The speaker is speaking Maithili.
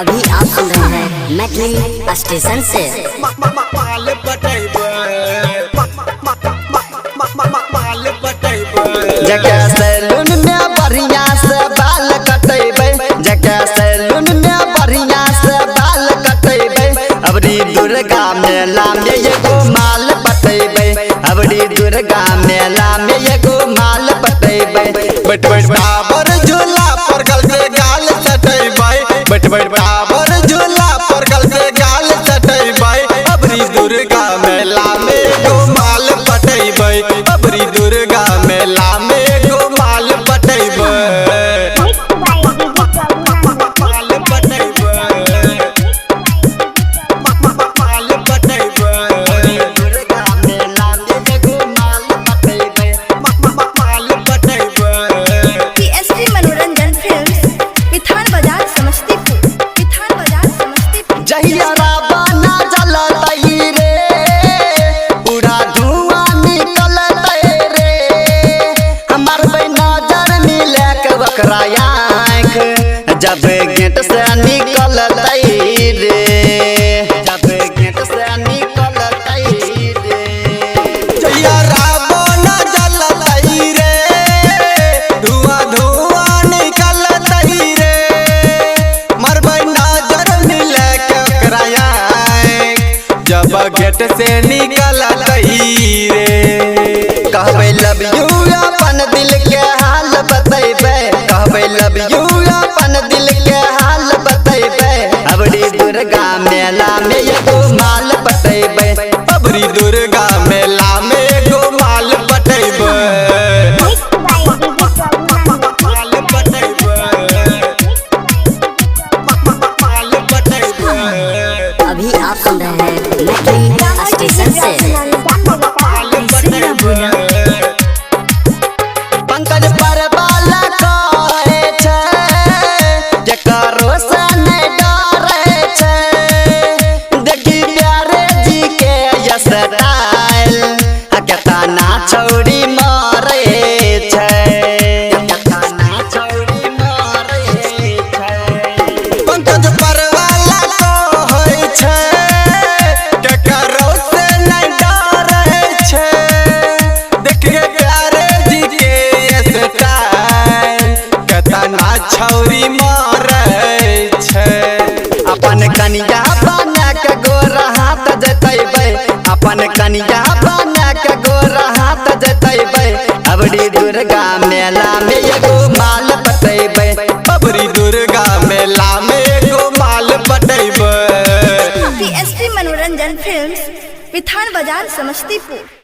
अभी आप सुन रहे हैं मैथिली स्टेशन से। जगह सैलून में बढ़िया से बाल कटेबै, जगह सैलून में बढ़िया से बाल कटेबै। अबरी दुर्गा मेला में एगो माल पटेबै, अबरी दुर्गा मेला में एगो माल पटेबै। बैठ बैठ टावर झूला पर गल से गाल सटेबै, बैठ बैठ टावर झूला पर गल से गाल सटेबै। अबरी दुर्गा मेला में एगो माल पटेबै, अबरी दुर्गा मेला में एगो माल पटेबै। माल पटेबै, माल पटेबै। दुर्गा मेला में एगो माल पटेबै, माल पटेबै। पीएसपी मनोरंजन फिल्म्स, मिथान बाजार समस्तीपुर, मिथान बाजार समस्तीपुर। जहिया रावण जलतै रे, पूरा धुआं निकलतै रे। हमर नजर मिले के ओकरा आँख, जब गेट से निकलतै रे, जब गेट से निकलतै रे। जहिया रावण जलतै रे, धुआं धुआं निकलतै रे। मरबै नजर मिले के ओकरा आँख, जब गेट से निकलतै रे। कहबै लव you अपन दिल के हाल बतैबै, कहबै लव you अपन दिल के हाल बतैबै। अबरी दुर्गा मेला में एगो माल पटेबै, अबरी दुर्गा मेला में एगो माल पटेबै। माल पटेबै, माल पटेबै। अभी आप सुन रहे हैं मैथिली स्टेशन से। माल पटेबै। पंकज परवाल कहै छै, केकरो से नहि डरै छै। देखी प्यारे जी के स्टाइल, आ केतना छौरी मरै छै, केतना छौरी मरै छै। पंकज परवाला कहै छै, केकरो से नहि डरै छै। देख के प्यारे जी के स्टाइल, केतना छौरी मरै छै। अपन कनिया बना के गोर हाथ जतैबै, अपन कनिया बना के गोर हाथ जतैबै। अबरी दुर्गा मेला में एगो माल पटेबै, अबरी दुर्गा मेला में एगो माल पटेबै। पीएसपी मनोरंजन फिल्म्स, मिथान बाजार समस्तीपुर।